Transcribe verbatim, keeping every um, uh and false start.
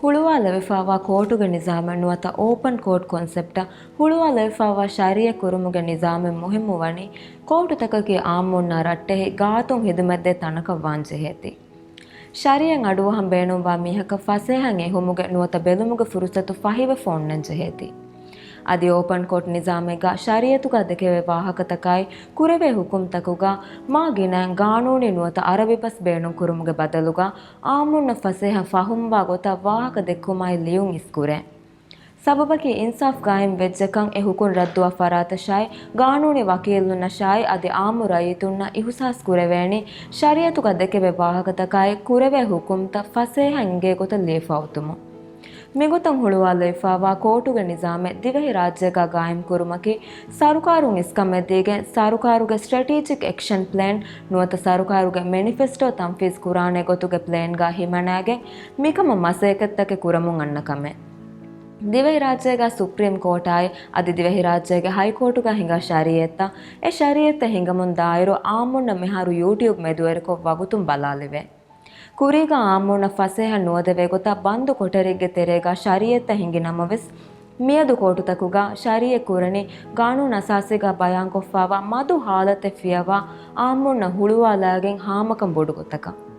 ހުޅުވާލެވިފައިވާ ކޯޓުގެ ނިޒާމެއް ނުވަތަ އޯޕަން ކޯޓް ކޮންސެޕްޓަށް ހުޅުވާލެވިފައިވާ ޝަރީއަތް ކުރުމުގެ ނިޒާމެއް މުހިއްމުވަނީ، ކޯޓުތަކަކީ އާއްމުންނާ ރައްޓެހި ގާތުން ހިދުމަތްދޭ ތަނަކަށް ވާން ޖެހޭތީ. ޝަރީއަތް އަޑުއަހަން ބޭނުންވާ މީހަކަށް ފަސޭހައިން އެހުމުގެ ނުވަތަ ބެލުމުގެ ފުރުސަތު ފަހިވެފަ އޮންނަން ޖެހޭތީ. އަދި އޯޕަން ކޯޓް ނިޒާމެއްގަ ޝަރީއަތުގަ ދެކެވޭ ވާހަކަތަކާއި ކުރެވޭ ހުކުމްތަކުގަ މާ ގިނައިން ގާނޫނީ ނުވަތަ އަރަބި ބަސް ބޭނުންކުރުމުގެ ބަދަލުގަ އާއްމުންނަށް ފަސޭހަ ފަހުމްވާ ގޮތަށް ވާހަކަ ދެއްކުމާއި ލިޔުން އިސްކުރޭ. ސަބަބަކީ އިންސާފް ގާއިމް ވެއްޖެކަން އެ ހުކުމް ރައްދުވާ ފަރާތަށާއި ގާނޫނީ ވަކީލުންނަށާއި އަދި އާއްމު ރައްޔިތުންނަށް އިހުސާސް ކުރެވޭނީ ޝަރީއަތުގަ ދެކެވޭ ވާހަކަތަކާއި ކުރެވޭ ހުކުމްތައް ފަސޭހައިން އިނގޭ ގޮތަށް ލިޔެފަ އޮތުމުން. މިގޮތަށް ހުޅުވާލެވިފައިވާ ކޯޓުގެ ނިޒާމެއް ދިވެހިރާއްޖޭގަ ގާއިމްކުރުމަކީ، ސަރުކާރުން އިސްކަމެއްދީގެން ސަރުކާރުގެ ސްޓްރެޓީޖިކް އެކްޝަން ޕްލޭން ނުވަތަ ސަރުކާރުގެ މެނިފެސްޓޯ ތަންފީޒް ކުރާނެ ގޮތުގެ ޕްލޭންގަ ހިމަނާގެން މިކަމަށް މަސައްކަތްތަކެއް ކުރަމުން އަންނަ ކަމެއް. ދިވެހިރާއްޖޭގަ ސުޕްރީމް ކޯޓާއި އަދި ދިވެހިރާއްޖޭގެ ހައިކޯޓުގަ ހިނގާ ޝަރީއަތްތައް، އެ ޝަރީއަތްތައް ހިނގަމުން ދާއިރު އާއްމުންނަށް މިހާރު ޔޫޓިއުބް މެދުވެރިކޮށް ވަގުތުން ބަލާލެވޭ. ކުރީގަ އާއްމުންނަށް ފަސޭހަ ނުވަދެވޭ ގޮތަށް ބަންދު ކޮޓަރިއެއްގެ ތެރޭގަ ޝަރީއަތްތައް ހިނގި ނަމަވެސް، މިއަދު ކޯޓުތަކުގަ ޝަރީއަތް ކުރަނީ ގާނޫނު އަސާސީގަ ބަޔާންކޮށްފައިވާ މަދު ހާލަތެއް ފިޔަވާ އާއްމުންނަށް ހުޅުވާލާގެން ހާމަކަން ބޮޑު ގޮތަކަށް.